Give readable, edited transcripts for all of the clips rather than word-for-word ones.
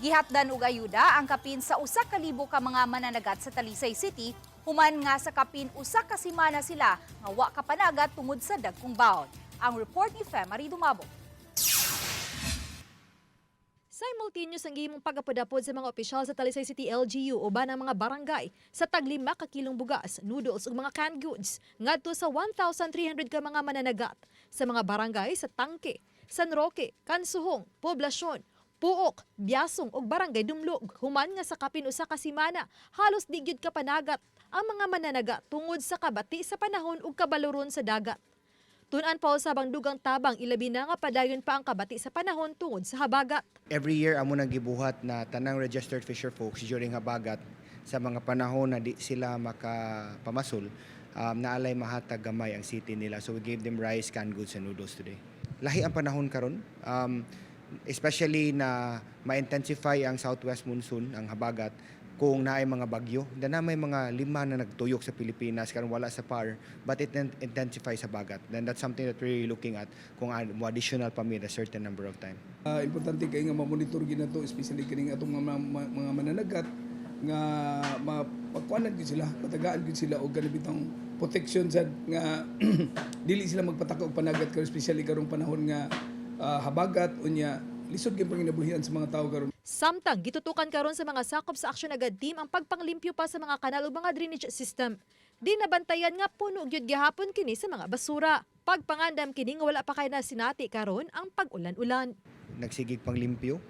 Gihatdan og ayuda ang kapin sa 1,000 ka mga mananagat sa Talisay City human nga sa kapin 1 ka semana sila nga wa kapanagat tungod sa dagkong bawon. Ang report ni Femary Dumabo. Simultaneous ang gihimong pag-apod-apod sa mga opisyal sa Talisay City LGU uban ang mga barangay sa tag-5 ka kilong bugas, noodles ug mga canned goods ngadto sa 1,300 ka mga mananagat sa mga barangay sa Tangke, San Roque, Kansuhong, Poblasyon, Puok, Biasong ug Barangay Dumlog. Human nga sa kapin 1 ka semana, halos di gyud kapanagat ang mga mananagat tungod sa kabati sa panahon ug kabaluron sa dagat. Tun-an pa usab ang dugang tabang, ilabi na nga padayon pa ang kabati sa panahon tungod sa habagat. Every year amo nang gibuhat na tanang registered fisher folks during habagat, sa mga panahon na di sila makapamasul, naalay mahatag gamay ang city nila. So we gave them rice, canned goods and noodles today. Lahi ang panahon karon, especially na ma-intensify ang southwest monsoon, ang habagat, kung naay mga bagyo. Dan na may mga lima na nagtuyok sa Pilipinas karon, wala sa PAR, but it intensify sa habagat. Then that's something that we're really looking at kung mo additional pa mi a certain number of time. Importante kay nga ma-monitor gyud nato, especially kining atong mga mananagat nga mapagkuanan gyud sila, patagaan gyud sila og kanang protection sad nga dili sila magpataka og panagat karon, especially karong panahon nga habagat, unya lisod kay panginabuhian sa mga tao karon. Samtang gitutukan karon sa mga sakop sa Aksyon Agad team ang pagpanglimpyo pa sa mga kanal ug mga drainage system. Di nabantayan nga puno gyud gihapon kini sa mga basura. Pagpangandam kini nga wala pa kay nasinati karon ang pag-ulan-ulan. Nagsigig panglimpyo.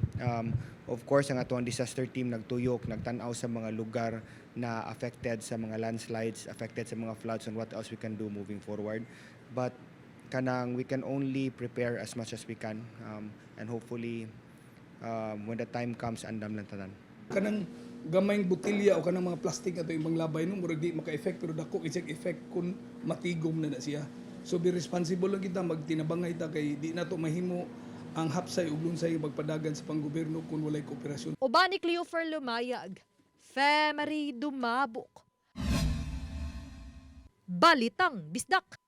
Of course, ang atuang disaster team nagtuyok, nagtan-aw sa mga lugar na affected sa mga landslides, affected sa mga floods, and what else we can do moving forward. But kanang we can only prepare as much as we can, and hopefully when the time comes, andam lang tanan. Kanang gamayng botelya o kanang mga plastic ato ibang labay, no, murag di maka-effect, pero dako kay siyang effect kung matigom na na siya. So be responsible lang kita, magtinabangay ta kay di nato mahimo ang hapsay ug lunsay magpadagan sa panggobyerno kung walay kooperasyon. Uban ni Cleofer Lumayag, Femery Dumabok. Balitang Bisdak.